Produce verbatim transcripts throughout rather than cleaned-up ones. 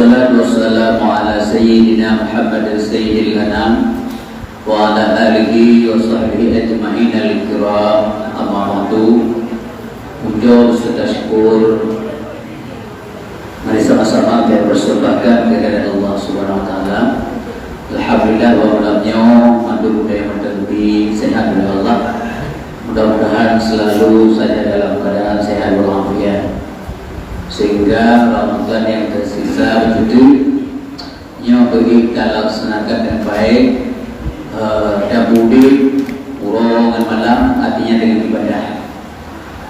Wassalatu wassalamu ala sayyidina Muhammadin sayyidil anam wa ala alihi wa sahbihi ajma'in al-kiram, amma ba'du. Puja beserta syukur mari sama-sama kita persembahkan kehadirat Allah Subhanahu wa Taala. Alhamdulillah, bahwa malam nyoe mandum nyang mantong sehat oleh Allah. Mudah-mudahan selalu saja dalam keadaan sehat walafiat, sehingga Ramadan yang tersisa begitu nyoe bagi kita laksanakan dengan baik, eh, dan mudik uroe ngon malam, artinya dengan ibadah.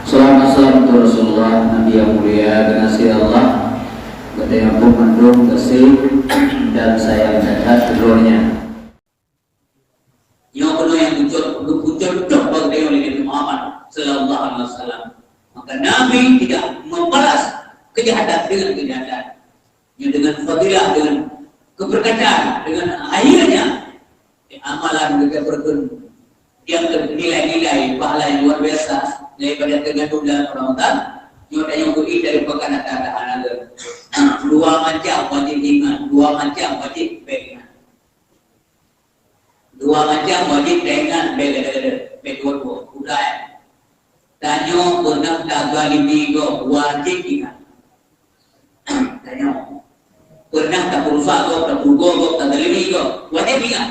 Salawat salam untuk Rasulullah, Nabi yang mulia, keureuna Allah, gata nyang pun mandum gaséh dan sayang that-that keudroe nyan. Nyoe keunoe nyang geucok, geucok bak geutanyoe lé Nabi Muhammad sallallahu alaihi wasallam. Maka Nabi tidak membalas kejahatan dengan kejahatan. Nyoe dengan fadilah, dengan keberkatan, dengan akhirnya, ya, amalan geutanyoe peureukon nyang nilai-nilai pahala yang luar biasa daripada tergandung dalam Ramadan. Nyoe tanyoe beuiet dari pekan ata tahan. Dua macam wajib ingat, dua macam wajib ingat. Dua macam wajib taingat, bèk gada-gada, bèk tuwo-tuwo, muda, eh. Tanyoe pernah tazalimi gob, wajib ingat. Tanyoe pernah tapeurusak gob, tapeurugoe gob, tazalimi gob, wajib ingat.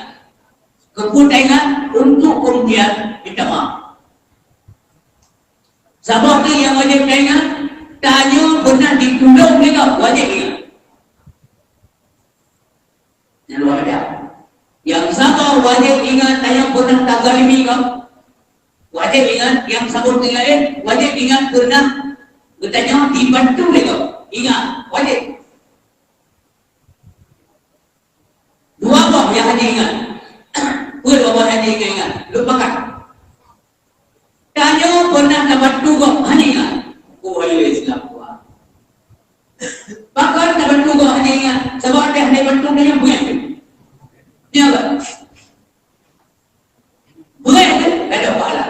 Keupeue taingat? Untuk kemudian minta maaf. Saboh lé nyang wajéb taingat, tanyoe pernah ditulông lé gob, wajéb ingat. Nyang luar biasa. Nyang saboh wajéb ingat, tanyoe pernah tazalimi gob, wajéb ingat. Nyang saboh lé laén, wajéb ingat pernah geutanyoe dibantu lé gob. Ingat, wajéb. Dua boh nyang hana ingat. Peue dua boh hana ingat-ingat? Lupakan. Tanyoe pernah tabantu gob, hana ingat. Oh, ayo Islam kuat. Pakon tabantu gob hana ingat? Sabab watèe hana bantu tanyoe buet. Nyo kan? Buet tu, ka ada pahala.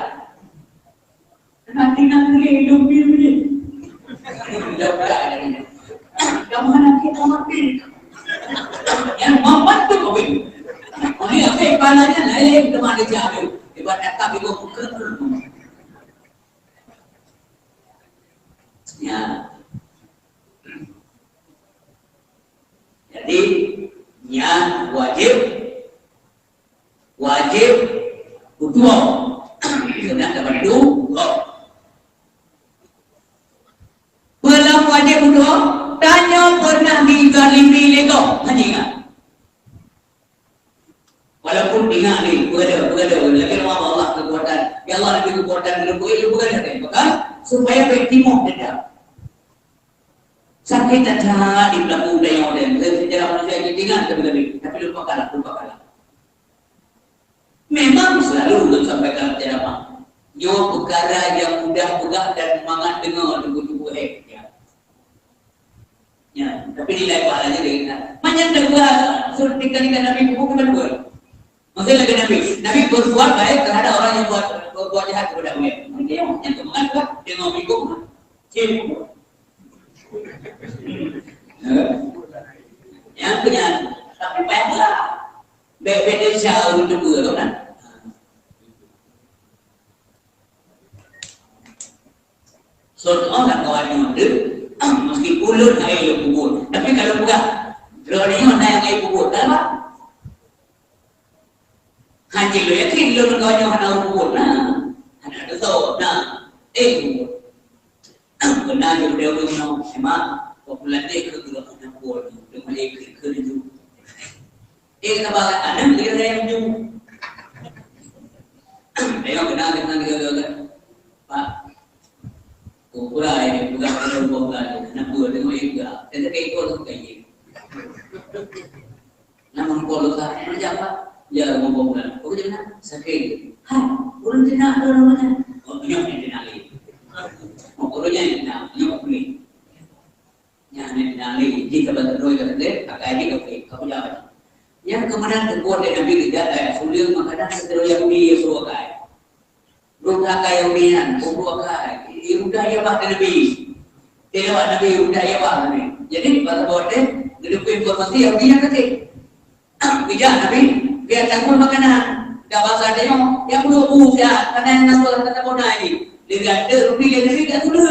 Nanti nak beli ilmu beli. Kamu anak kita mati. Yang mampat tu kau beli. Oh, ni apa pahalanya? Lain teman dia cakap tu. Ibarat kata ibu buka tu. Ya. Jadi, nyan wajéb, wajéb butuh. Kena dapat dua. Peue lom wajéb butuh, tanyoe pernah dizalimi lé gob, hana ingat. Walaupun ingat ni, beugada, beugada, lagi Allah, Allah kekuatan. Ya Allah, lagi kekuatan dalam buku itu, beugada deh. Maka, supaya bèk timoh dendam. Sakét that-that di pelaku dayah dan sejarah manusia yang diingat tapi, tapi lupakanlah, lupakanlah. Memang selalu ulun sampaikan ceramah. Nyoe peukara nyang mudah peugah dan mangat deungoe tubuh-tubuh eh. Ya. Ya, tapi nilai pahalanya dia kata. Macam dah buat, so, tingkah-tingkah Nabi pun bukan buat. Maksudnya lagi Nabi, Nabi berbuat baik terhadap orang yang buat, berbuat jahat kepada ulama. Dia yang kemangat buat, dia mau ikut mah. Cik. Ya. Yang punya, tapi payah pula. Bèk-bèk dia syah untuk dua tu kan. Soe teu'oh lam kawan nyoe deuh, meskipun lôn hai lôn kubur. Tapi kalau peugah, droeneuh nyoe na nyang hai kubur, kan, Pak? Hana lôn yakin lôn lam kawan nyoe hana kubur, nah. Hana dosa, nah. Eh, kubur. Beuna jeuet deuh ureueng nyoe, memang popularité keu geuh hana kubur, teuma lé keu, keu laju. Eh, kaba aneuk dia yang ju. Ayo, kenal dengan dia, dia, dia. Pak, ukuran ini bukan ada boh kan, nak buat dengan dia juga. Saya tak ikut tu kaji. Nama kau luka, macam apa? Ya, ngomong kan. Kau macam mana? Sakit. Hai, orang Cina tu namanya. Oh, punya orang Cina lagi. Oh, orang Cina, punya orang ni. Nyan, nyan, nyan, lé, jih ka bantu droe ka teuntèe, pakai jih ka peuék, ka peujaweueb. Nyan keumandan teubuet lé Nabi Rijal, eh, suleung makanan sidroe Yahudi Yahudi akai. Dua akai Yahudi nyan, dua akai. Yahudi iya bah keu Nabi. Teuka Nabi Yahudi iya bah Nabi. Jadi, bak saboh watèe, Geuteupeue informasi Yahudi nyang keutik. Bijak Nabi, biar takut makanan. Dah bahasa dia, yang perlu bu sihat, karena yang nak sekolah kata bona ini. Dia kata, rupi dia negeri tak guna.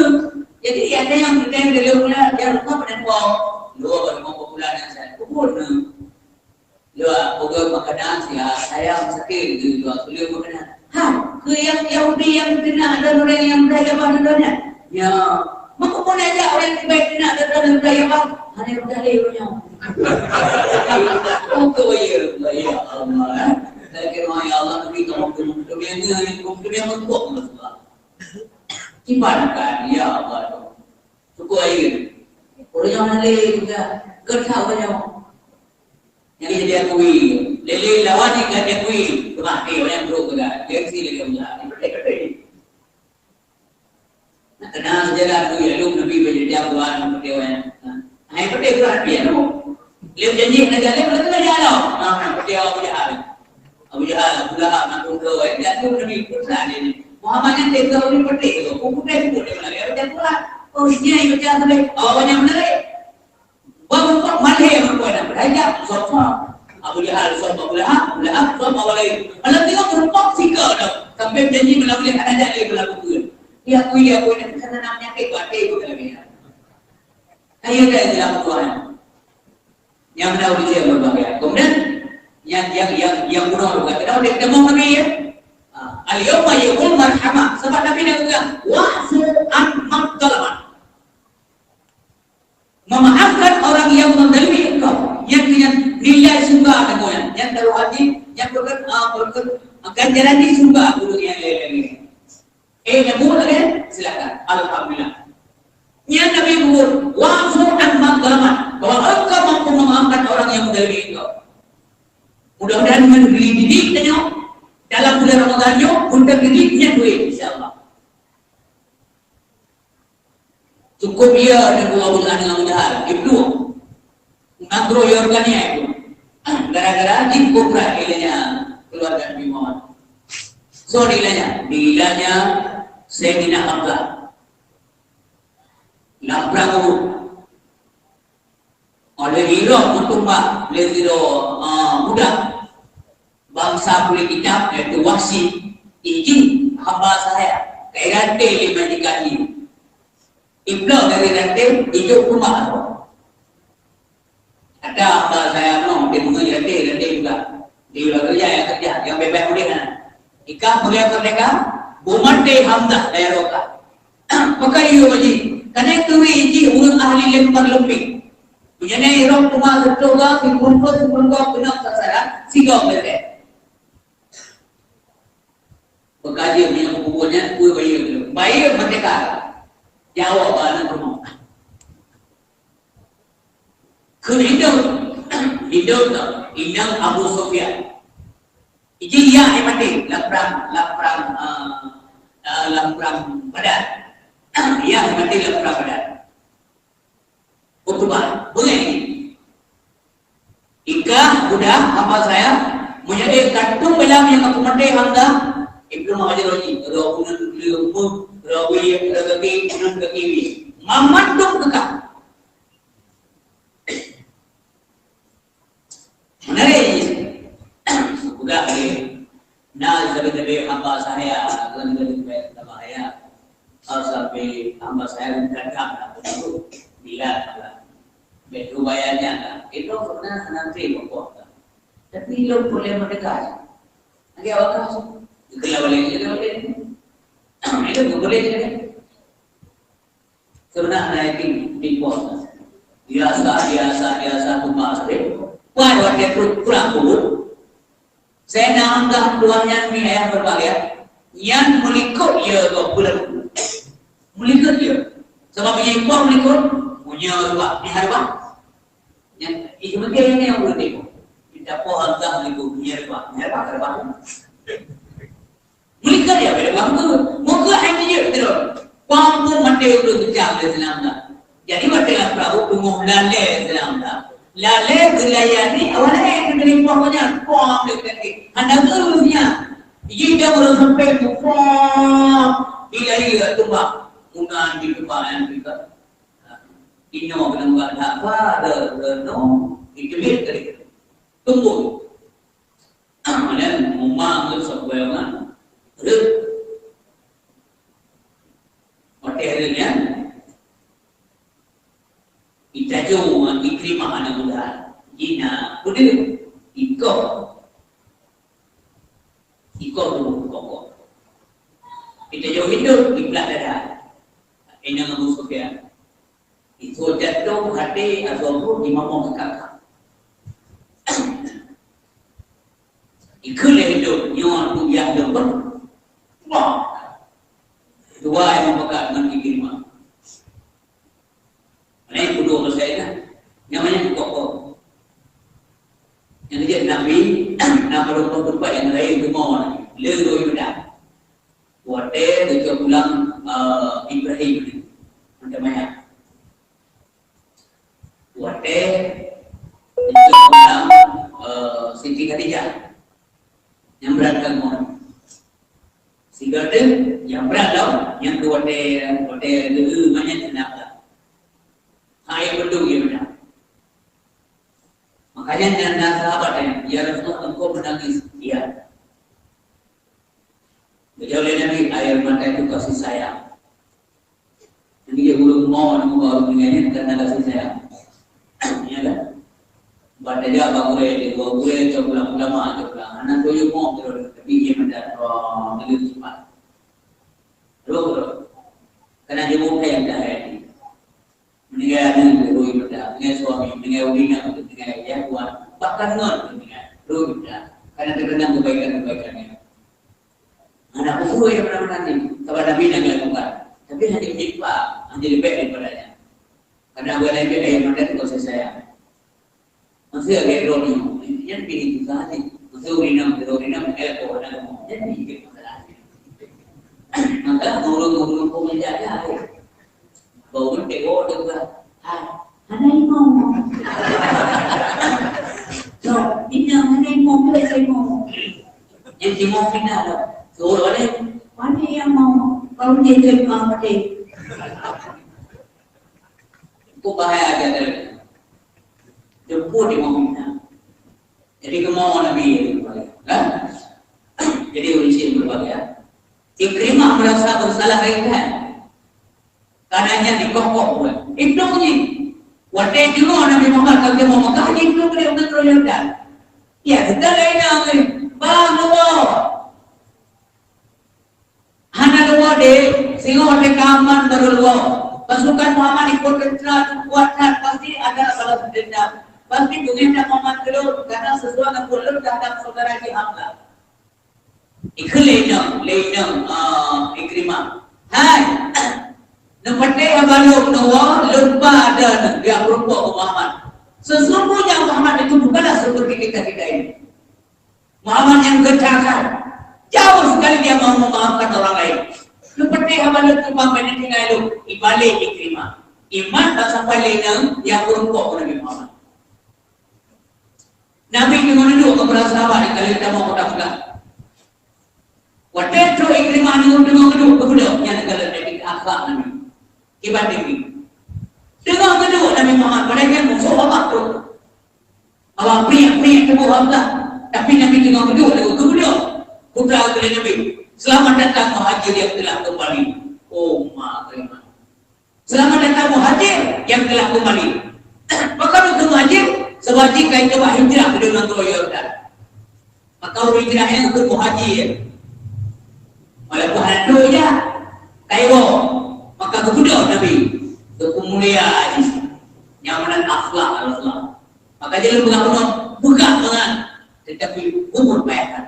Jadi, ada yang berkait dengan dia, dia lupa pada dua. Dua, baru mau bulan yang saya. Kubur ni. Dua, pokok makanan sihat, saya sakit, dua, dua, makanan. Ha, ke yang Yahudi yang kena ada orang yang beragama dunia. Ya, maka pun ada orang yang baik kena ada orang beragama. Hanya beragama. Oh, kau ya, ya Allah. Saya kira, ya Allah, tapi kamu belum, belum yang ni, belum yang mengkok, Rasulullah. Kiban kan, ya Allah. Cukup air. Orang yang mana lagi juga. Kerja orang yang. Yang jadi akui. Lele lawan yang jadi akui. Kemah, eh, orang yang buruk juga. Gengsi lagi orang jahat. Nak kenal sejarah tu, ya, lu Nabi berjaya Quran, seperti orang yang, ha. Hai, seperti Quran, dia tu. Dia janji nak jalan, dia kena jalan. Ha, seperti Abu Jahal. Abu Jahal, Abu Lahab, nak tunggu, eh, dia tu Nabi, Quran dia ni. Muhammad yang tega ni petik tu, buku dia sebut dia menarik, dia Quran. Oh, dia yang baca sampai, oh, yang menarik. Bang, kok malhé meukeuna, beurajak, sop-sop. Abu Jahal sop Abu Lahab, Abu Lahab sop Abu Lahab. Alah tengok meureumpok sika dah. Sampai janji malam ni hana jadi bela buku. Dia akui, dia akui, dan sana nak menyakit, buat dia bukan lagi. Ayo dah dalam Tuhan. Yang benar uji yang berbahagia. Kemudian, yang, yang, yang, yang bunuh juga. Kita udah ketemu Nabi, ya? Ah, al-yawma yawmul marhamah. Sebab Nabi dah pegang, "Wa'fu an man zalaman." Memaafkan orang yang menzalimi engkau. Yang dengan nilai syurga kamu yang, yang taruh hati, yang berkat, ah, berkat, ah, ganjaran di syurga guru yang lain-lain. Eh, nyambung lagi? Silakan. Alhamdulillah. Yang Nabi buat, "Wa'fu an man zalaman." Bahwa engkau mampu memaafkan orang yang menzalimi engkau. Mudah-mudahan dengan beli didik tanya dalam bulan Ramadan nyoe, untuk didiknya duit, insya Allah. Cukup ia dan dua bulan dengan mudahan. Ibnu. Nanggroe Yordania itu. Gara-gara jin kobra ilanya keluarga Nabi Muhammad. So, ilanya, ilanya Sayyidina Hamzah. Lam perang Uhud. Oleh Irak meutumbak lé sidroe, ah, budak bansa kulit itam, yaitu Wahsy, ijih hamba sahaya, ka iranté lé majikan jih. Iplôh dari ranté, ijok tumbak. Ada hamba sahaya nyoe, dia mengaji ranté, ranté juga. Dia juga kerja, yang kerja, yang bebas boleh kan. Ikah mulia merdeka, beumaté Hamzah daya roka. Pakon yue jih, karena turi jih ureuëng ahli lempar lempik. Meunyoe irong teuma seutoga, sipeungkot, sipeungkot, keunong sasaran, sigom beutet. Peukaji meunyoe kubu nyan, peue bayeue tu? Bayeue merdeka. Jawa bak aneuk rumoh. Keu indong, indong tu, indong Abu Sufyan. Iji ya hai maté, lam prang, lam prang, ah, ah, lam prang Badar. Ya hai maté lam prang Badar. Utbah, beungéh ni. Ikah, budak, hamba saya, meunyoe ka tueng bela nyang aku maté Hamzah, Ibnu Hajar Raji, roh uneun leumpah, roh wiyek, roh gaki, uneun gaki wiyek. Mamat dum keukah. Meunari, peugah lé, na sabe-sabe hamba sahaya, ngon geulimbet hamba sahaya. Sampai hamba sahaya geugadang lam pintoe, bila ka. Bék ubaya nyan lah. Itu pernah nanti pokok. Tapi ilong boleh mendekat. Lagi awak kan, geukheun lawét lé, geukheun lawét lé. Itu boleh je. Sebenarnya itu di pos. Biasa, biasa, biasa tumbak sabe. Wan watée trok prang Uhud. Saidina Hamzah tuan nyan mi ayah berbahagia. Nyan meulikot ye gob buleuen. Meulikot ye. Sabab nyan impor meulikot, punya ruah, ni harba. Nyan, ih, mungkin ini yang boleh tengok. Kita po Hamzah meulikot, punya ruah, ni harba, harba. Meulikot ya, bila bangku. Muka hai jijik betul. Pang pun mati urus kejam dia senang dah. Jadi, mati lah perahu tunggu lalai senang dah. Lalai gelayani awal lain ke dari pokoknya. Pang dia kena ke. Hana terusnya. Jadi, dia baru sampai tu. Pang. Bila dia tumbak. Munan di tumbak yang kita. Inoe keuneuk bak that, bah, le, le, no, iteubiet tadi. Tumboi. Mana muma ngon sok goyongan. Reuh. Watèe reuh nyan, itajô Ikrimah aneuk muda. Jina peudeuh. Ikoh. Ikoh tu, ikoh, ikoh. Itajô hindon, iplah dada. Inong Abu Sufyan. Itu jatuh hati Abu Abu di mamong kakak. Ikheun lé hindon, nyoe tu yang depan. Wah. Dua yang pekat ngon Ikrimah. Lain pun dua belas ayat lah. Nyang mana tu kokoh. Yang kejap Nabi, Nabi berubah tempat yang lain ke mall. Le dua ibadah. Watèe geucok pulang, eh, Ibrahim ni. Macam mana? Watèe geucok pulang, eh, Siti Khadijah. Nyang brat ka ngon. Sigoe teuh, nyang brat lom, nyang keu watèe, watèe leueu manyét seunab lah. Hai beutôi ié meunan. Makanya nyan na sahabat tanya, "Ya Rasulullah, engkau menangis?" "Iya." Dijawab oleh Nabi, "Air mata itu kasih sayang." Jadi, dia ureueng mo, ureueng dengan ni, karena kasih sayang. Ya kan? Bak tajak bak gurèe, dia dua gurèe, cok pulang ulama, cok pulang. Anak tuyuk mo, terus, tapi dia minta tolong, dia cepat. Terus, terus. Karena dia bukan yang dah hati. Meninggai aneuk, dia rui mata. Meninggai suami, meninggai ureueng inong, meninggai ya, tuan. Bahkan ngon, meninggai. Rui mata. Karena terkenang kebaikan-kebaikannya. Anak buku yang pernah menanti, saban Nabi nak dilakukan. Tapi hanya menjadi paham, hanya lebih daripadanya. Karena bukan lagi yang mata itu kasih sayang. Maksudnya, kayak drone ni, dia pilih susah ni. Maksudnya, ureueng inong, ureueng inong, kayak kau nak mau. Jadi, dia masalah ni. Maka, ureueng-ureueng pun menjaga, ya. Bau pun tengok dia pula. Hai, hana imong. So, inong hana imong, hana imong. Jadi, imong pindah lah. Suruh balik. Mana yang mau? Kalau dia terima mati. Itu bahaya aja dari. Jemput imong pindah. Jadi, kemauan Nabi itu. Kan? Jadi, ureueng cit berbahagia. Ikrimah merasa bersalah ringan. Karena nyan dikoh-koh buet. Ibnu nyan. Watèe jinoe Nabi Muhammad ka geumeukat, Ibnu geudeh u nanggroe Yordan. Ya, teuka lé inong, "Bang, leumo." "Hana leumo, Dek. Singoh watèe ka aman baru leumo. Pasukan Muhammad ikut tentera kuat that, pasti ada balas dendam. Pasti beungéh that Muhammad keu lôn, karena sesuai ngon buet lôn terhadap saudara jih Hamzah." Ikheun lé inong, lé inong, ah, Ikrimah. "Hai, neupatéh haba lôn neuwoe, lôn ba ada nyan, geupeurumpok keu Muhammad. Sesungguhnya Muhammad itu bukanlah seperti kita-kita ini. Muhammad yang geucakap, jauh sekali dia mau memaafkan orang lain. Neupatéh haba lôn keu Muhammad, neutinggai lôn." Ibalek Ikrimah. Iman tak sampai lé inong, geupeurumpok keu Nabi Muhammad. Nabi teungoh duek keu para sahabat di kali tamong kota Mekah. Watèe trok Ikrimah nyoe teungoh geuduek, geuduek, nyan adalah dari akhlak Nabi. Kiban Nabi. Teungoh geuduek Nabi Muhammad, padahai nyan musoh Allah tu. Awak priek-priek tuboh Allah. Tapi Nabi teungoh geuduek, geuduek. Putra keu Nabi. "Selamat datang muhajir yang telah kembali." Oh, ma, terima. "Selamat datang muhajir yang telah kembali." Maka untuk muhajir, sebab jih ka coba hijrah dari nanggroe Yordan. Maka ureueng hijrah nyan keu muhajir. Walaupun hana trok ija, Kairo. Maka geubeudôh Nabi. Geupeumulia jih. Nyang meunan akhlak Rasulullah. Maka jih lôn peugah bunoe, peugah mangat. Tetapi umur payah that.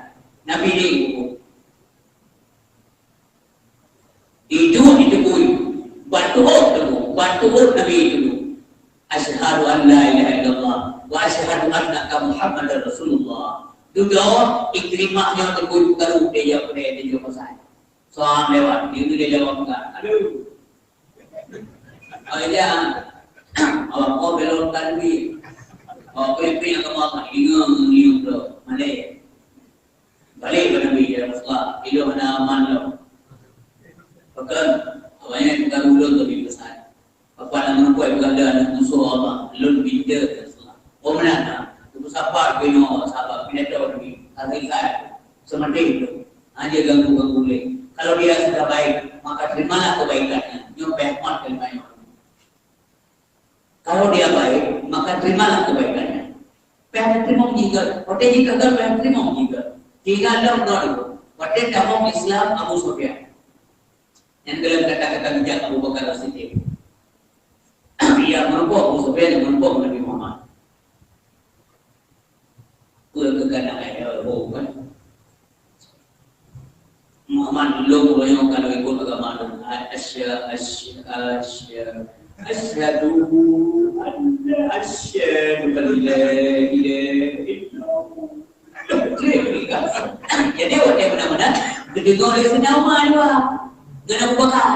Nabi ni umur. Itu diteugui. Ban tu'ôt teugui. Ban tu'ôt Nabi itu. "Asyhadu an la ilaha illallah wa asyhadu annaka Muhammadar Rasulullah." Dudoe Ikrimah nyoe teugui karu dia, dia, dia, dia pasai. Soal lewat, dia, dia jawab enggak. Aduh. Oh, iya. Awak kau belok kan ni. Awak kau yang punya kemauan, ingat, ingat, bro. Malai. Balek bak Nabi, "Ya Rasulullah, ilôn hana aman lom." Pakon, awaknyan bukan ulôn Nabi peusan. Apa nama kau yang bukan dah Seumaté itu, hana ganggu-ganggu lé. Kalau dia sudah baik, maka terimalah kebaikannya. Nyoe peuhormat kalimat nyoe. Kalau dia baik, maka terimalah kebaikannya. Payah teurimong jigat, watèe jigagal payah teurimong jigat. Tinggai lom droe, watèe tamong Islam Abu Sufyan. Nyang dalam kata-kata bijak Abu Bakar As-Siddiq. Ia meureumpok Abu Sufyan, meureumpok Nabi Muhammad. Peue keu kana ayah ho kan? Muhammad lôn meunyoe ka lôn ikot agama lôn. Asya-, asya-, asya-, asyhadu an la, asyhadu an la ilaha illallah. Jadi, watèe meunan-meunan, geudeungoe lé Saidina Umar dua. Ngon Abu Bakar.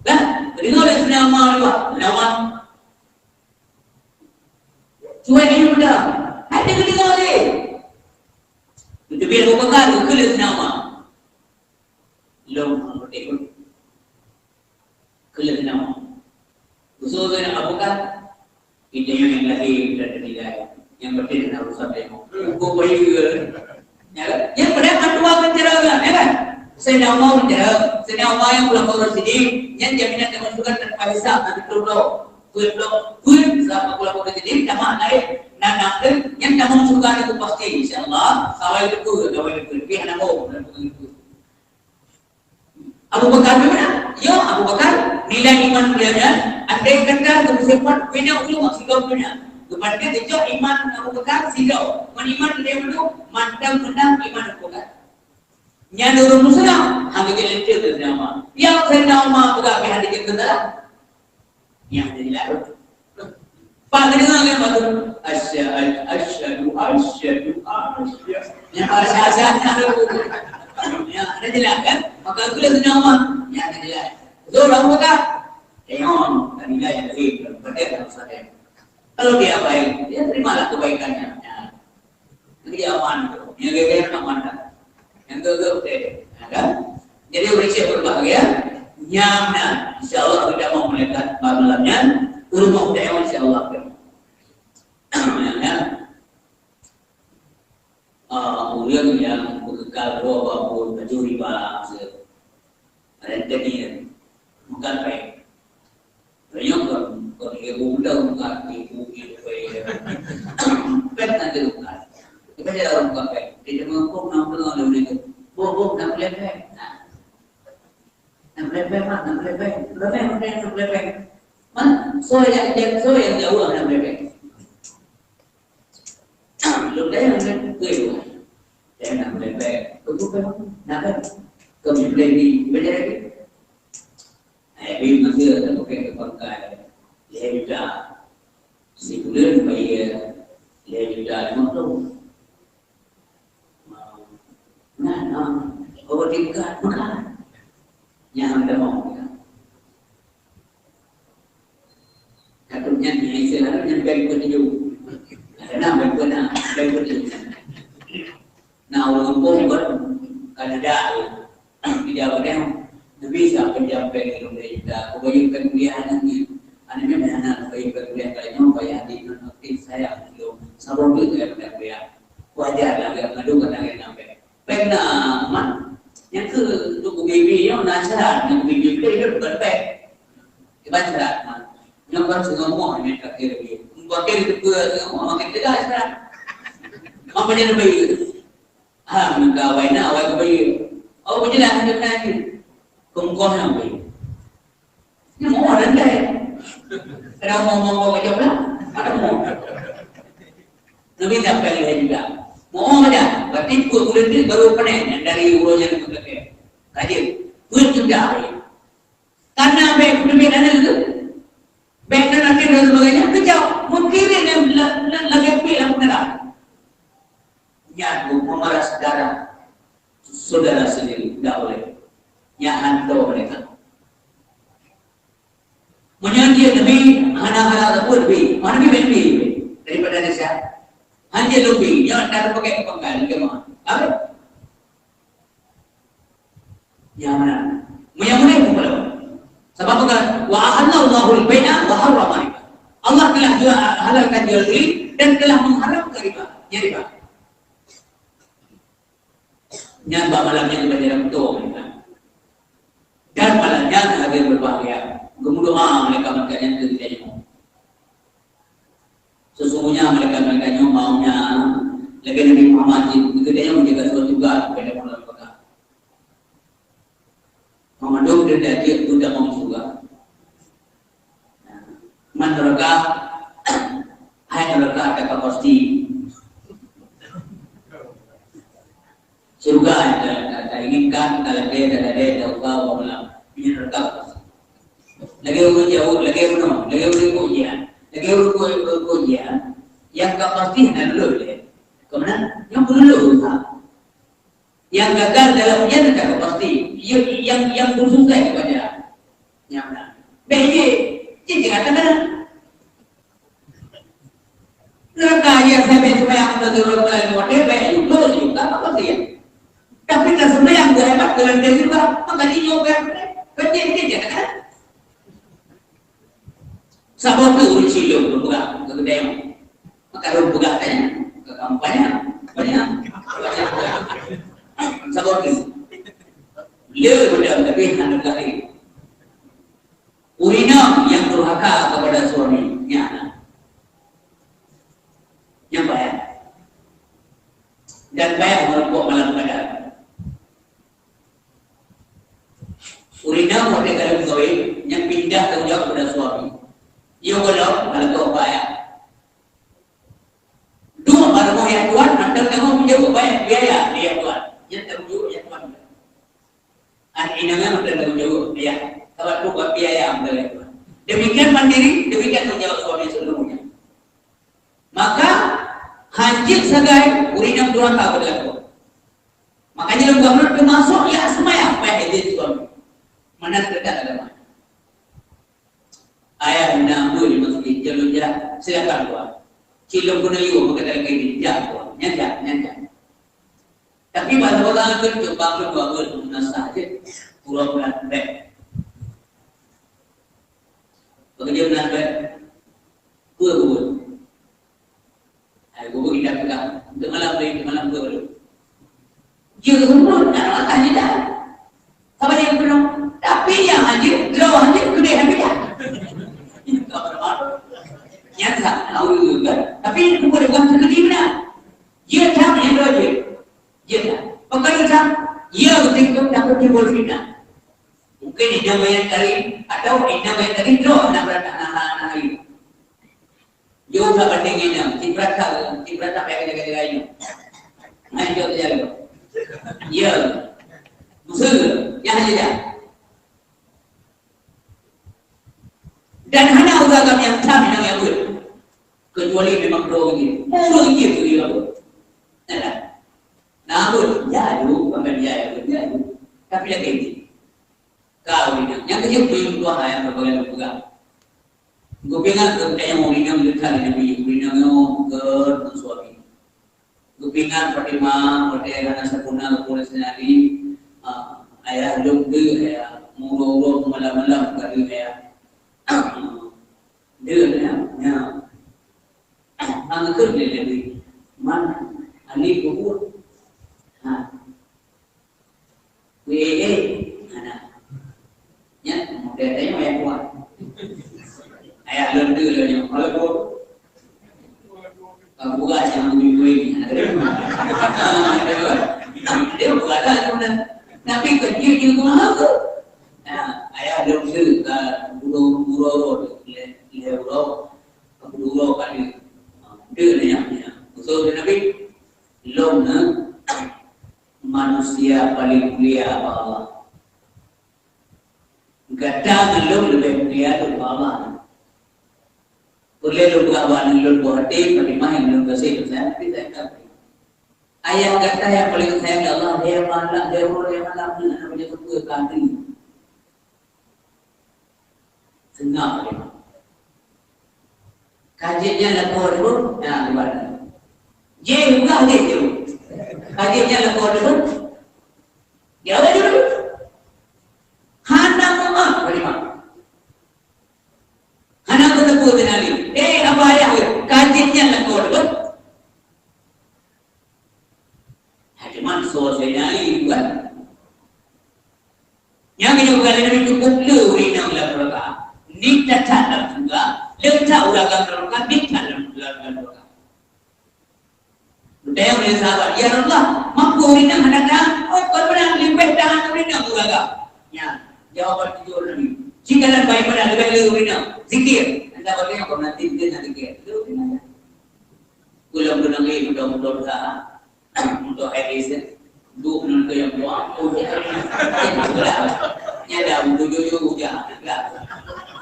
Kan? Geudeungoe lé Saidina Umar dua. Saidina Umar. Cuek ayeuem dah. Hai teuka deungoe lé. Teubiet Abu Bakar, keu lheueh nama. Lom Abu Bakar. Keu lheueh nama. Usul saya nak Abu Bakar. Kita yang lahir dan meninggal. Yang penting nak urusan demo. Kau boleh juga. Ya kan? Yang penting kan dua penjara kan, ya kan? Saidina Umar penjara. Saidina Umar yang pulang ke sini, yang jaminan kemasukan tanpa hisab, nanti turun. Peuet bloe, peuet, sabab pula-pula jadi, tamah laén. Nan, nan, eh, nyan tamong syeuruga nyan pasti, insya Allah. Kawai leupeu, kawai leupeu. Tapi hana boh, hana boh leupeu. Abu Bakar gimana? Ya, Abu Bakar, nilai iman beliau nyan, andai kata keuh sifat, bina ulama sigom bina. Kepada kejok iman Abu Bakar, sigom. Iman beliau tu, mantap menang iman Abu Bakar. Nyan ureueng Muslim, hana geuleucue keu Saidina Umar. Nyang Saidina Umar peugah pih hana geukheun salah. Nyang jadi lalu. Pak kedengar kan baru, "Asya-, asyhadu, asyhadu, asyhadu." Nyang asyhadu, asyhadu. Ya, ada jelas kan? Maka itulah Saidina Umar. Ya, ada jelas. Betul, Abu Bakar? Tengok, tadi lah yang lain. Betul, Abu Bakar. Kalau dia baik, ya terimalah kebaikannya. Ya. Jadi aman tu. Yang gagal aman dah. Yang gagal okey. Ya kan? Jadi, ureueng syekh berbahagia, nyang na, insya Allah kita mau melihat malam nyan, ureueng mau tengok insya Allah. Ya kan? Ah, ureueng nyang beukekal dua babon baju riba, maksud. Rentenir. Bukan pek. Meunyoe kon, kon ibu muda bukan ibu, ibu pek. Pek nanti bukan. Kita jadi orang bukan pek. Kita menghukum enam puluh lima itu. Boh, boh, enam puluh pek. Nah. Enam puluh pek, Mak, enam puluh pek. Berapa yang pakai enam puluh pek? Mana? So yang, yang, so yang jauh enam puluh pek. Lôn dayang nyan, keu lôn. Dayang nak meulebek. Beutôi kan? Nak kan? Keu meulebek ni, belajar lagi. Eh, bim masa dah pakai ke pangkai. Lhèe juta. Sibuleuen bayar lhèe juta lima puluh. Nah, nah. Oh, tingkat, bukan. Nyang ada mau, ya. Katong nyan, nyan, nyan bank peunjôk. Ada na bank peuna, bank peunjôk. Na ureueng kampung kan, Kanada, di Jawa Tengah, na bisa pinjam bank lima belas juta. Kubayeue bank kuliah aneuk nyan. Aneuk nyan hana kubayeue bank kuliah, kalau nyoe bayar di non aktif saya, kilo. Saboh duit saya pinjam kuliah. Wajar lah, dia mengandung kata dia sampai. Pernah, man. Nyang keu untuk B B nyoe na syarat, nyang B B P nyoe bukan bank. Iban syarat, man. Nyoe kan singoh moh nyang terakhir lagi. Mungkin itu pun singoh moh, makin tegas syarat. Apa jadi lebih? Ha, minta awai na, awai kembali. Oh, jelas ada tadi. Kongkoh yang baik. Nyoe moh dan dai. Kada moh-moh bawa kerja pula. Ada moh. Nabi sampai lima juta. Moh dah. Berarti dua bulan ni baru panen yang dari urusan yang bekerja. Kaji. Dua juta. Karena baik lebih dana tu. Baik dan akhir dan sebagainya. Kejauh. Mungkin yang la-, la-, lagi lebih yang benar. Nyan memeras darah saudara sendiri. Tak boleh. Nyan hantu mereka. Meunyoe jih Nabi hana halal sapeue Nabi, mah Nabi bèk Nabi daripada Aisyah. Hana lôn bi, nyoe ka teupeugèt pangkai lagèe meuah. Apa? Nyang mana? Meunyoe meunan pun kalau. Sabab bukan, "Wa ahallallahu al-bai'a wa harrama riba." Allah telah jual, halalkan jual beli dan telah mengharamkan riba. Ya riba. Nyan bak malam nyan geutanyoe meutueng. Dan malam nyan hadirin berbahagia, geumeudoa malaikat-malaikat nyan keu geutanyoe. Sesungguhnya malaikat-malaikat nyoe maunya lagèe Nabi Muhammad jih, geutanyoe menjaga surga juga, bukan dalam neraka. Meumandum dan jeuet geutamong syeuruga. Man neraka, hai neraka, ka pasti. Syeuruga nyang ta, ta, ta inginkan, ta ladè, ta ladè, ta usaha, Allah Taala. Ini neraka pasti. Lagèe ureueng jaweueb, lagèe bunoe, lagèe ureueng ujian, lagèe ureueng ujian, nyang ka pasti hana lulus lé. Keumanah? Nyang peureulèe usaha. Nyang gagal dalam ujian ka pasti. Nyang, nyang, nyang beusukses kepada. Nyang na. Bèk jih, jih tinggai teunang. Neraka nyang sabe seumayang untuk turun ke ilmu dia, bèk juga, juga apa dia? Tapi tak sembahyang, buat hebat, keulantan juga, maka dia juga. Kerja dia je, kan? Saboh tu ureueng silop geupeugah keu geutanyoe. Maka lôn peugah tanya, keu kampanye, banyak, banyak. Saboh tu. Le beudang tapi hana gaé. Ureueng inong nyang durhaka kepada suami, nyan. Nyang payah. Dan payah meureumpok malam Qadar. Ureueng inong watèe ka lheueh meukawen, nyan pindah tanggung jawab keupada suami. Nyoe gohlom, hana teuh payah. Duek bak rumoh yah tuan, mantong tanggung jaweueb bayar biaya lé yah tuan. Nyan tanggung jaweueb yah tuan. Aneuk inong nyan mantong tanggung jaweueb, ya. Sabab tu buat biaya mantong yah tuan. Demikian mandiri, demikian tanggung jawab suami seluruhnya. Maka, hanjeuet sagai ureueng inong durhaka keu lakoe. Makanya lôn geuh teumasok ya semayang payah izin suami. Meunan teuka agama. Ayah na amboi di masjid, jalur jalan, silakan keluar. Cilong guna yuk, maka dalam ini, jak keluar. Nyan jak, nyan jak. Tapi bak saboh tangan keuh cok bang keuh dua belas, meunasah jih. Pura-pura bèk. Bagaimana bèk? Peue buet? Hai guru kita pegang. Untuk malam tadi, untuk malam tu baru. Dia umur, nak makan je dah. Sabar yang penuh. Tapi yang haji, jauh haji, gede haji dah. Itu apa nama? Yang tak tahu juga. Tapi itu boleh bukan sekali benar. Dia tak yang dua je. Dia tak. Bukan dia tak. Dia betul-betul takut timbul fitnah. Mungkin inong manyang tadi, atau inong manyang tadi, jauh nak berat, nak, nak, nak, nak, nak. Jeuet that bandéng nyan, cit brat that, cit brat that payah jaga-jaga nyoe. Hai, jaweueb saja lé. Ya. Meuseu, nyan saja. Dan hana usaha kami nyang tham nyang ya buet. Kecuali memang droe jih. Droe jih tu ya buet. Nah, nah. Nah, buet. Ya, aduh, bukan dia ya buet. Ya, aduh. Tapi lagi ini. Kau ni, nyang keujeuet meunyoe tuha nyang teupeugah lôn peugah. Geupeuingat keu geutanyoe ureueng inong dekat lé Nabi, ureueng inong nyoe keu suami. Geupeuingat Fatimah, watèe hana sapeue na geupeuleuseunan Ali, ah, ayah lôn deuh, ayah, meuuroe-uroe malam-malam ka deuh ayah. Deuh, ya, ya. Angkeuet lé Nabi. Man, Ali peubuet. Ha. Weh, eh, hana. Nyan, model tanya ayah kuat. Ayah lôn tu lôn nyoe. Kalau tu, kalau buat yang lebih kuih ni, ada. Dia buat lah tu dah. Tapi kerja je tu mahal tu. Nah, ayah lôn tu, kalau guru-guru tu, dia, dia guru, guru kali. Dia ni yang, yang. Usul Nabi, lôn ni, manusia paling mulia bak Allah. Gata ngon lôn leubeh mulia lom bak Allah. Peureulèe lôn peugah bak aneuk lôn buah até, Fatimah nyang lôn gaséh, lôn sayang, tapi sayang ka. Ayah gata nyang paleng sayang lé Allah, dia malam, dia uroe, dia malam, dia hana punya ketua kami. Seungap dia. Ka jeuet nyan lakoe teubeuet, na, ibarat. Jih peugah jih teubeuet. Ka jeuet nyan lakoe teubeuet. Dia awak teubeuet. Hana meu'ah, Fatimah. Hana meuteupeu teunali. Eh, abah ayah, ka jeuet nyan lakoe teubeuet. Aduh, Manso Zainali bukan. Nyang geujok lé Nabi cukup le ureueng inong lam nuraka. Ni that lam syeuruga, le that ureueng agam lam nuraka, ni that lam, lam, lam nuraka. Geutanyong lé sahabat, "Ya Rasulullah, makajih ureueng inong hana that?" "Oh, kon meunan, leubeh that ureueng inong ureueng agam." Nyan, jawaban tujoh Nabi. Sigalan bak ibadah leubeh le ureueng inong. Zikir. Anda bertanya, "Kok nanti dia nak zikir?" Itu ureueng inong. Ulôn keunong lé mudah-mudahan. Untuk hadis, eh, duek ngon keu nyang tuha, oh, nyada, nyada, jujur, jujur, ujar, ujar.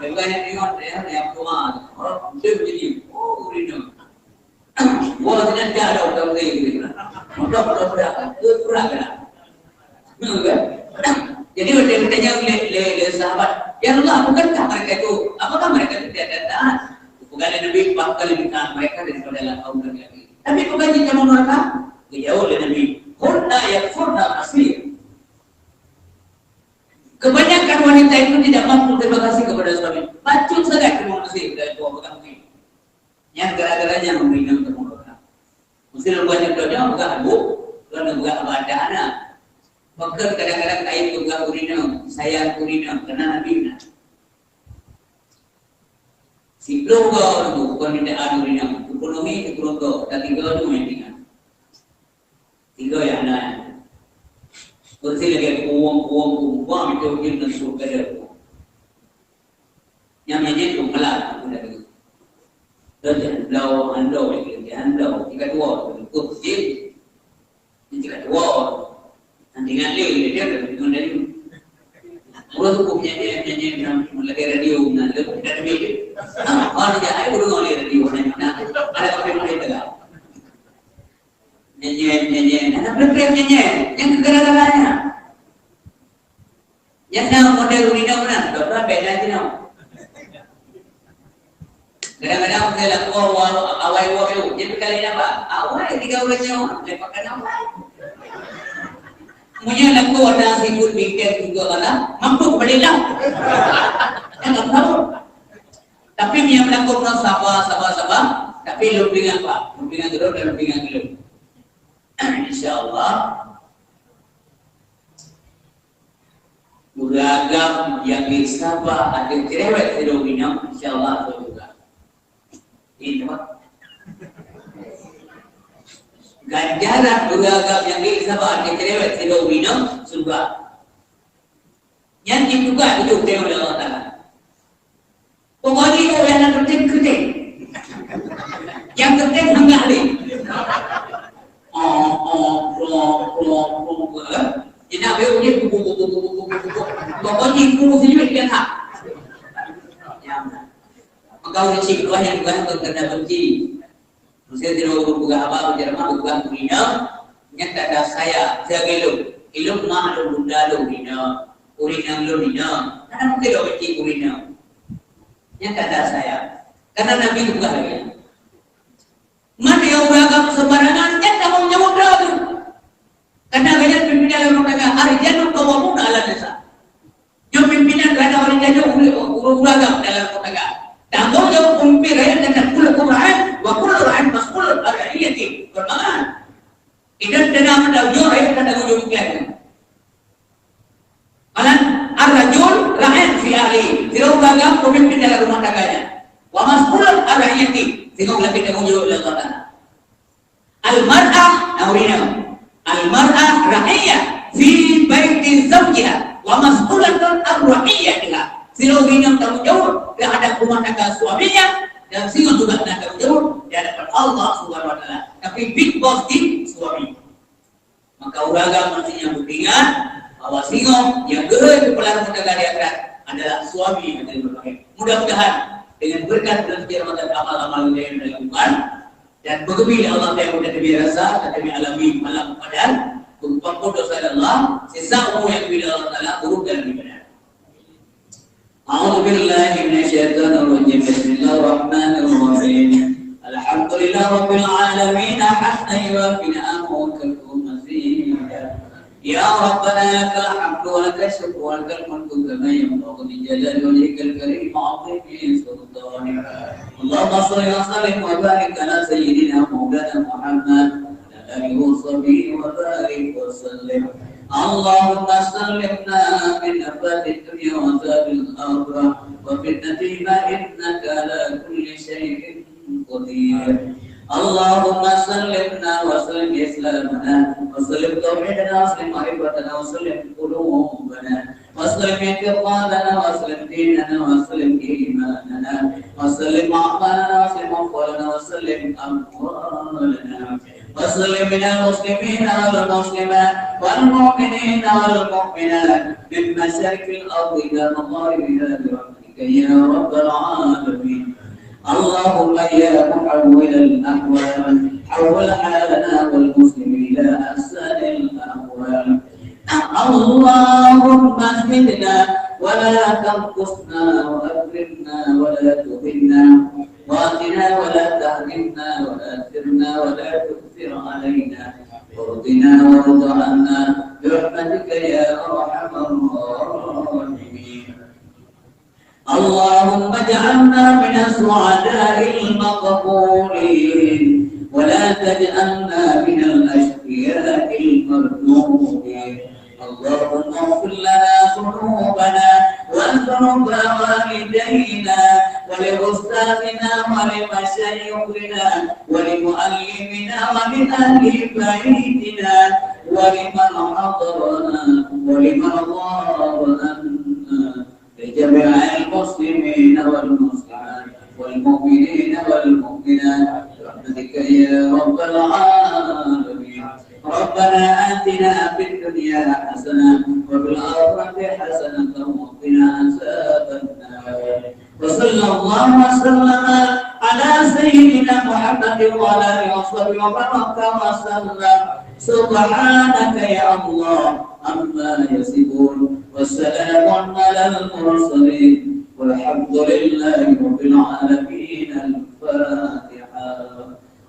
Bukan nyang ingat, ya, nyang tuha. Oh, dia jadi, oh, rindu. Wah, dengan jalan orang lain. Mudah-mudahan, ke kurang lah. Nah, kan? Jadi, waktu ditanya oleh, oleh, oleh sahabat, "Ya Allah, bukankah mereka itu, apakah mereka itu tiada taat?" Bukan Nabi, "Bahkan lebih taat mereka daripada kaum laki-laki." Tapi bukan di zaman mereka, dijawab oleh Nabi, "Hunna yakfurna asli." Kebanyakan wanita itu tidak mampu terima kasih kepada suami. Bacut sangat terima kasih kepada suami. Yang gara-garanya membina untuk mereka. Mesti lepas itu dia bukan bu, bukan bukan apa ada anak. Maka kadang-kadang kain juga urina, sayang urina, karena Nabi nak. Siploh go tu, kon minta anu rinang. Ekonomi, ekonomi go. Dan tiga tu yang rinang. Tiga yang lain. Bersih lagi kuwang-kuwang kumpang itu mungkin tentu kada. Yang nyanyi tu malam aku dah dengar. Dan jangan blau, andau lagi, jangan blau. Tiga dua tu, ikut sih. Ini cakap dua orang. Nanti ngalih dia, dia dah dengar dari. Orang tu pun nyanyi, nyanyi dalam lagi radio, nah, dia pun dah dengar dia. Ah, oh, dia, ai, orang dengar radio, nah, nah, ada apa yang dia dengar? Nyanyi, nyanyi, nah, nah, berkream nyanyi, yang kegara-garanya. Nyang na model ureueng inong meunan, dua belas beda jinoe. Kadang-kadang saya lakoe awai, awai, awai, jadi kali napa? Awai tiga ureueng nyoe, lepakan awai. Meunyoe lakoe ada sifat bingkai juga malam, mampu kembali lah. Jangan tahu. Tapi meunyoe lakoe sabar, sabar, sabar. Tapi lôn peuingat, Pak. Lôn peuingat dulu dan lôn peuingat dulu. Insya Allah. Ureueng agam nyang geusaba ateueh cerewet sidroe inong, insya Allah, atoe juga. Ini tempat. Ganjaran ureueng agam nyang geusaba ateueh cerewet sidroe inong, syeuruga. Nyan jih juga dijok lé Allah Taala. Pokoknya, oh, nyang na keutek, keutek. Nyang keutek hanggah lé. Oh, oh, oh, oh, oh, eh. Jadi, nak beu dia, bu, bu, bu. Pokoknya, ikut sini dia tak. Ya, maka ureueng cit dua nyang dua tu kena benci. Meusé sidroe guru peugah haba, peuceramah, peugah ureueng inong, nyan tanda saya, siaga ilôn. Ilôn mak lôn, bunda lôn, inong. Ureueng inong lôn, inong. Hana mungken lôn benci ureueng inong. Nyan tanda saya. Karena Nabi peugah lagèe nyan. Man nyang ureueng agam sembarangan, nyan tanggong jaweueb droe teuh. Karena gobnyan pimpinan lam rumah tangga, ar-rijalu qawwamuna 'alan nisa. Nyoe pimpinan terhadap wanita nyoe ureueng, ureueng agam dalam rumah tangga. Tanggong jaweueb pemimpin rakyat dan kullukum ra'in wa kullu ra'in mas'ulun 'an ra'iyyatihi. Perumpamaan. Idan dana meutanggong jaweueb rakyat dan tanggong jaweueb iklan. Malah ar-rajul ra'in fi ahlihi. Sidroe ureueng agam pemimpin dalam rumah tangganya. Wa mas'ulun 'an ra'iyyatihi. Sidroe lagi tanggong jaweueb dalam rumah tangga. Al-mar'ah, nah, ureueng inong. Al-mar'ah ra'iyyah fi baiti zawjiha wa mas'ulatun 'an ra'iyyatiha. Sidroe ureueng inong tanggong jaweueb terhadap rumah tangga suaminya dan sidroe juga na tanggong jaweueb di hadapan Allah Subhanahu wa Taala. Tapi big boss di suami. Maka ureueng agam meusti nyang beupeuingat bahwa singoh nyang geuhôi keupeula rumah tangga di akhirat adalah suami yang terima kasih. Mudah-mudahan dengan berkat bulan suci Ramadan, amal-amal yang dilakukan dan beugeubri lé Allah nyang mudah kami rasa, kami alami malam pada berlimpah dosa Allah, sisa umur yang diberi Allah Taala urus dalam ibadah. أعوذ بالله من الشيطان الرجيم. بسم الله الرحمن الرحيم. الحمد لله رب العالمين، حمدا يوافي نعمه ويكافئ مزيده. يا ربنا لك الحمد ولك الشكر ولك الملك كما ينبغي لجلال وجهك الكريم وعظيم سلطانك. اللهم صل وسلم وبارك على سيدنا مولانا محمد وعلى آله وصحبه وبارك وسلم. اللهم سلمنا من آفات الدنيا وعذاب الآخرة وفتنتهما إنك على كل شيء قدير. اللهم سلمنا وسلم إسلامنا وسلم توحيدنا وسلم معرفتنا وسلم قلوبنا وسلم اعتقادنا وسلم ديننا وسلم إيماننا وسلم أعمالنا وسلم أقوالنا وسلم أموالنا وسلم من المسلمين والمسلمات والمؤمنين والمؤمنات من مشارق الأرض إلى مغاربها برحمتك يا رب العالمين. اللهم يا محول الأحوال حول حالنا والمسلمين إلى أحسن الأحوال. اللهم زدنا ولا تنقصنا وأكرمنا ولا تهنا وآتنا ولا تحرمنا وآثرنا ولا تؤثر علينا وارضنا وارض عنا برحمتك يا أرحم الراحمين. اللهم اجعلنا من السعداء المقبولين ولا تجعلنا من الأشقياء المردودين. اللهم اغفر لنا ذنوبنا وذنوب والدينا ولأستاذنا ولمشايخنا ولمعلمنا ولأهل بيتنا ولمن حضرنا ولمن غاب عنا لجميع المسلمين والمسلمات والمؤمنين والمؤمنات برحمتك يا رب العالمين. ربنا آتنا في الدنيا حسنة وفي الآخرة حسنة وقنا عذاب النار. وصلى الله وسلم على سيدنا محمد وعلى آله وصحبه وبارك وسلم. سبحانك يا الله عما يصفون. وسلام على المرسلين. والحمد لله رب العالمين. الفاتحة.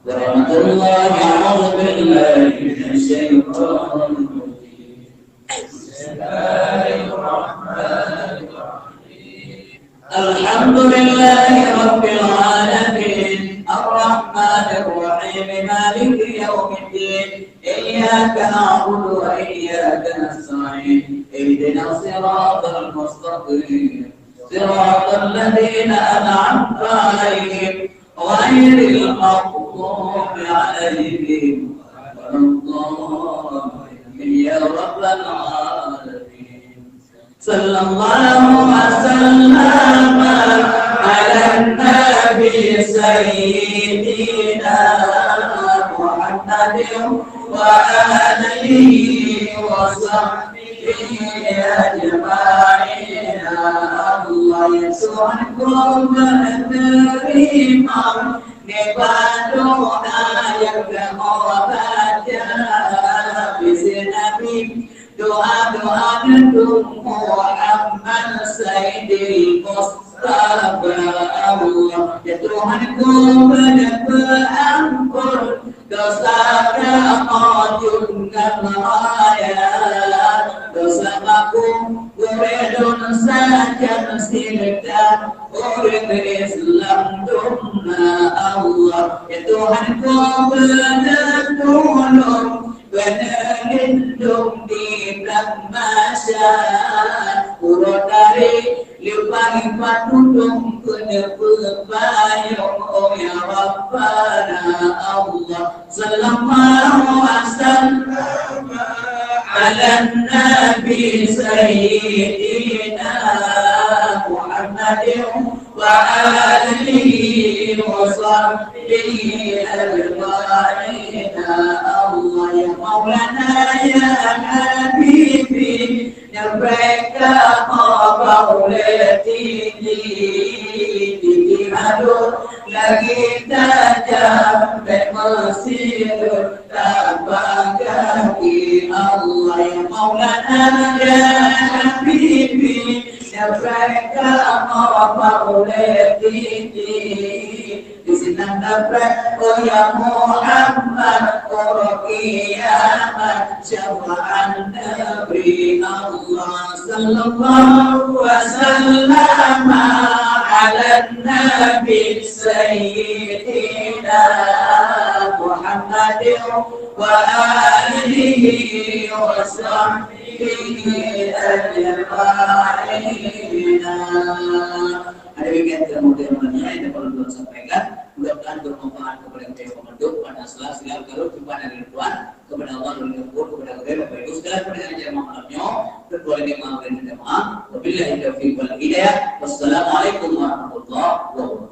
ورحمة الله. أعوذ بالله من الشيطان الرجيم. بسم الله الرحمن الرحيم. الحمد لله رب العالمين. الرحمن الرحيم. مالك يوم الدين. إياك نعبد وإياك نستعين. اهدنا الصراط المستقيم. صراط الذين أنعمت عليهم غير المغضوب عليهم ولا الضالين. يا رب العالمين. صلى الله وسلم على النبي سيدنا محمد وآله وصحبه أجمعين. Allah ya Tuhanku, menerima nikmat doa yang kamu baca. Bisi Nabi, doa-doa Nabi Muhammad Sayyidil Mustafa. Allah ya Tuhanku, beuneupeuampon dosa kamoe junjungan raya, dosa makung gurée dosa sajan sileuka ureuëng Islam dum na. Allah ya Tuhanku, beuneutulông, beuneulindong di blang masa, uroe tarek leupah ipat tudong keuneuk beupayong, oh ya Rabbana Allah. Sallallahu wasallam ala nabi sayyidina Muhammadin wa alihi wa sahbihi ajma'in. Allah ya Maulana ya Habibi, nyampaikan kabar ulée tinggi, tinggi aduk lagi tajam, bèk meusireuk tapak gaki. Allah ya Maulana ya Habibi, nyampaikan kabar ulée tinggi. Di sinan dapat, oh ya Muhammad, uroe kiamat, syafa'at Nabi Allah. Sallallahu wasallam ala nabi sayyidina Muhammadin wa alihi وصحبه أجمعين. Ada demikian kita mudah-mudahan yang dapat Tuhan sampaikan. Mudah-mudahan bermanfaat kepada kita semua. Pada salah silap kalau jumpa dari Tuhan, kepada Allah dan Rasul, kepada gurèe, Bapak Ibu sekalian, pada acara malam nyoe. Kecuali memang dari jamaah. Wabillahi taufiq wal hidayah. Wassalamualaikum warahmatullahi wabarakatuh.